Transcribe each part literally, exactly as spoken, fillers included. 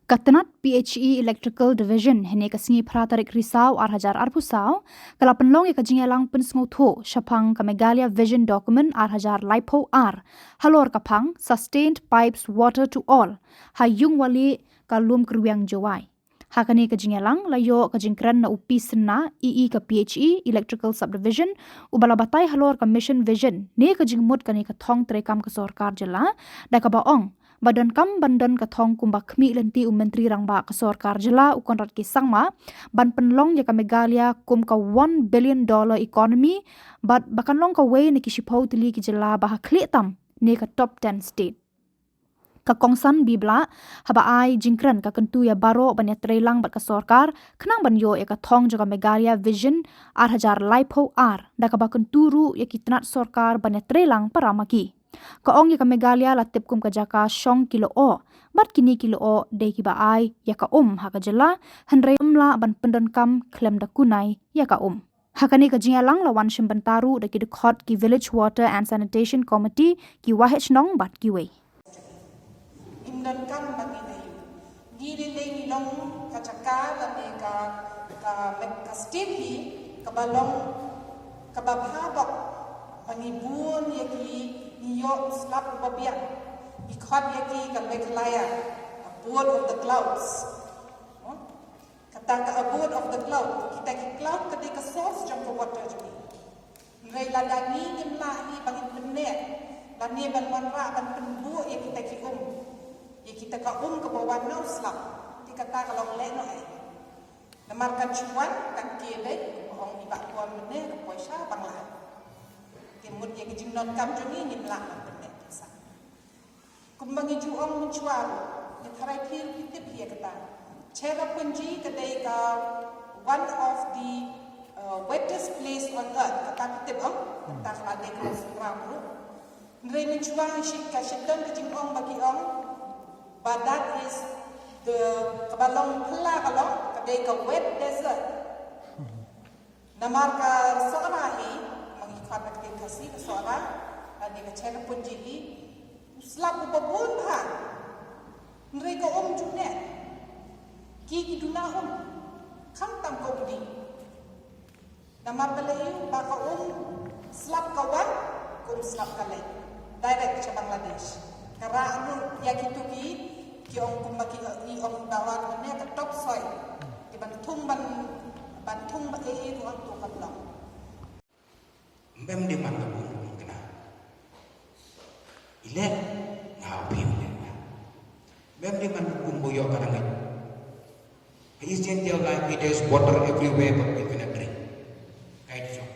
Ka tnat P H E Electrical Division hynne ka sngi phra tarik Risaw ar hajar arphew saw ka la pynlong ïa ka jingïalang pynsngewthuh shaphang ka Meghalaya Vision Document ar hajar laiphew ar halor ka phang Sustained Pipes Water to All ha Yungwali, ka Lumkyrwiang, Jowai. Ha kane ka jingïalang la ïoh ka jingkren na u P Synna, E E ka P H E Electrical Subdivision, uba la batai halor ka Mission Vision ne ka jingmut kane ka thong treikam ka sorkar jylla, da kaba ong ba donkam ban don ka thong kumba khmih lynti u Myntri Rangbah ka sorkar jylla u Conrad K Sangma ban pynlong ïa ka Meghalaya kum ka one billion dollar economy, bad ba kan long kawei na ki shiphew tylli ki jylla ba ha khlieh tam ne ka top ten state. Ka Kongsan Bibla haba ai jingkren ka kyntu ïa baroh ban ïatreilang bad ka sorkar khnang ban ïoh ïa ka thong jong ka Meghalaya Vision ar hajar laiphew ar, da kaba kyntu ruh ïa ki tnat sorkar ban ïatreilang para ma ki. Ka ong ïa ka Meghalaya la tip kum ka jaka shong ki lyoh bad kine ki lyoh dei kiba ai ïa ka um ha ka jylla, hynrei ym lah ban pyndonkam khlem da kunai ïa ka um. Ha kane ka jingïalang la wan shim bynta ruh da ki dkhot ki Village Water and Sanitation Committee, ki waheh shnong bad kiwei. Ngim donkam ba ngin ïa, ngi lei lei ngi long ka jaka lane ka, ka, ka state hi kaba long kaba bha bok ba ngi bun ïa ki, ngi ïoh slap uba biang. Ngi khot ïa ki ka Meghalaya, a bird of the clouds. Kata ka abode of the cloud, kita ki cloud ka dei ka source jong ka water jong ngi. Hynrei lada ngi ngim lah hi ba ngin pynneh lane ban wanrah ban pynbuh ïa kita ki um, ïa kita ka um kaba wan na u slap, te kata ka long lehnoh ei. Namar kan shu wan kan kie dei, ka ong i Bah Pua mynne ka poisa bang lah. Te mut ïa ki jingdonkam jong ngi ngim lah ban pynneh pisa. Kumba ngi ju ong mynshuwa ruh, ngi tharai phi ruh phi tip hi ïa kata. Cherrapunji ka dei ka one of the, uh, wettest place on earth. Kata phi tip, ong? Kata ka la dei ka sngewbha ruh. Hynrei mynshuwa ngi shim ka shitom ka jingong ba ki ong ba that is the, kaba long phylla ka long, ka dei ka wet desert. Namar ka Sohra hi, ma ngi khot ha ka ktien Khasi ka Sohra, lane ka Cherrapunji hi, u slap uba bun bha. Hynrei ka um ju neh. Ki ki duna um. Khamtam ka um dih. Namar balei? Ba ka um slap ka wan, ka um slap ka leit. Direct sha Bangladesh. Ka rah ruh ïa kito ki, ki ong kumba ki, i ong ba wan ne ka top soil. Ki ban thung ban, ban thung ba ei ei ruh hangto kam long. Mem dei man ka um kena. Ile nga hau phi ile. Mem dei man ka um bo ïoh ka dang. East India like it is water everywhere but we cannot drink. Kai jong.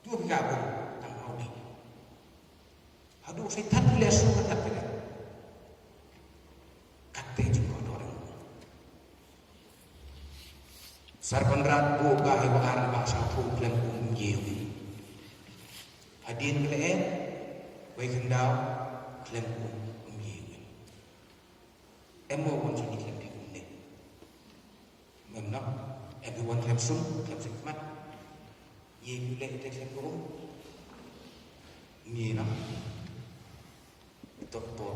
Tu ka um tang hau di. Haduh sai that pule su ka that pule. Katte jingkohdor. Sar Conrad buh ka hi ba ar ba sa phu khlem um ye wi. Hadien kle e, wei khyndaw khlem um ye wi. Em mo wan sini khlem di um ne. Mem no, everyone khlem sum, khlem sum khmat. Ye wi le te khlem um. Ngi no. Tok po,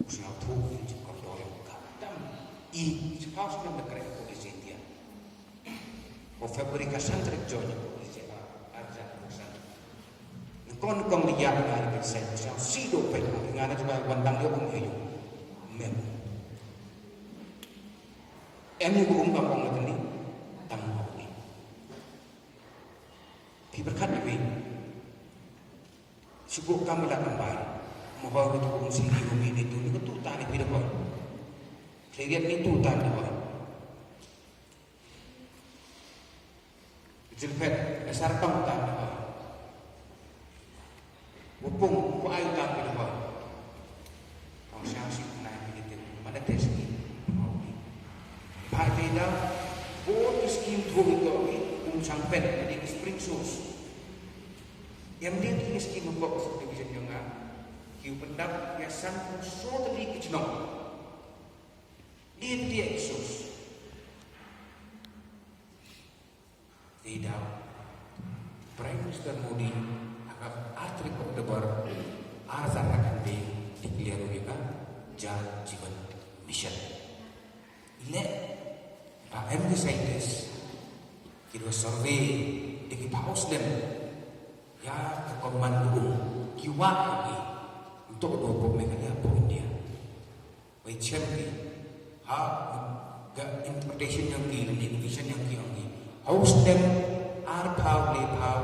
u sngewthuh ïa ka jingkordor ïa ka dam. I, sngewthuh sngewthuh da kren ko East India. Ko February ka san tarik jong ko East India, ar hajar dua phew san. Kon kong ri ïa nga ri sa sa si do pe nga na jua wan dang yo ong yu. Mem. Em yu ko um ka kong ni. Tang ko ni. Ki berkat ni. Shu buh kam ïa la kam bai. Mo hoi ko tu um si ni um ni tu ni ko tu ta ni pi da hoi. Khlem ni tu ta ni hoi. Jilphet, asar tong ta ni hoi. Wapung, ko ai ta ni hoi. Kong siang si na ni tu, mana tes ni. Ba te da, bo ki skim tu ni ko ni, um sang pen, ni spring source. Ïa mdien ki skim hapdeng subdivision jong nga, ki u pyndap ïa san phew saw tylli ki chnong. Dien dien ki source. Dei daw Prime Minister Modi ha ka artylli October ar hajar khatsan declare ïa ka Jal Jeevan Mission. Em ki scientist ki ruh survey da ki phaw snem ïa ka common room ki wah ïa ki. Nto no pok Meghalaya pok India. Wei chem ki ha ka interpretation ïa ki, lane innovation ïa ki, ïa ki. Haus dem ar phaw le phaw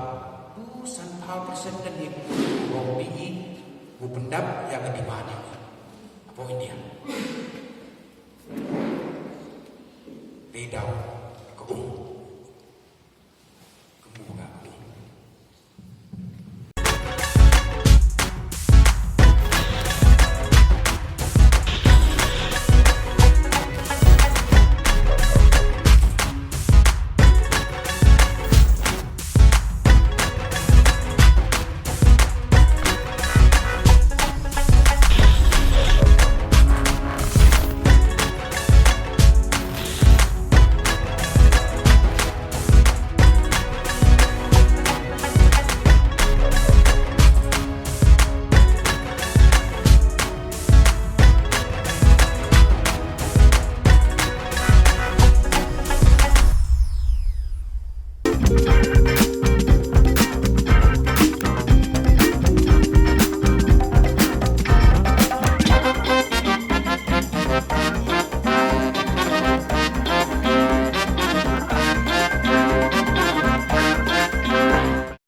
tu san phaw percent kan ni ko bi i ko pendap ïa ka demand ïa ki. Pok India. Te daw ka um.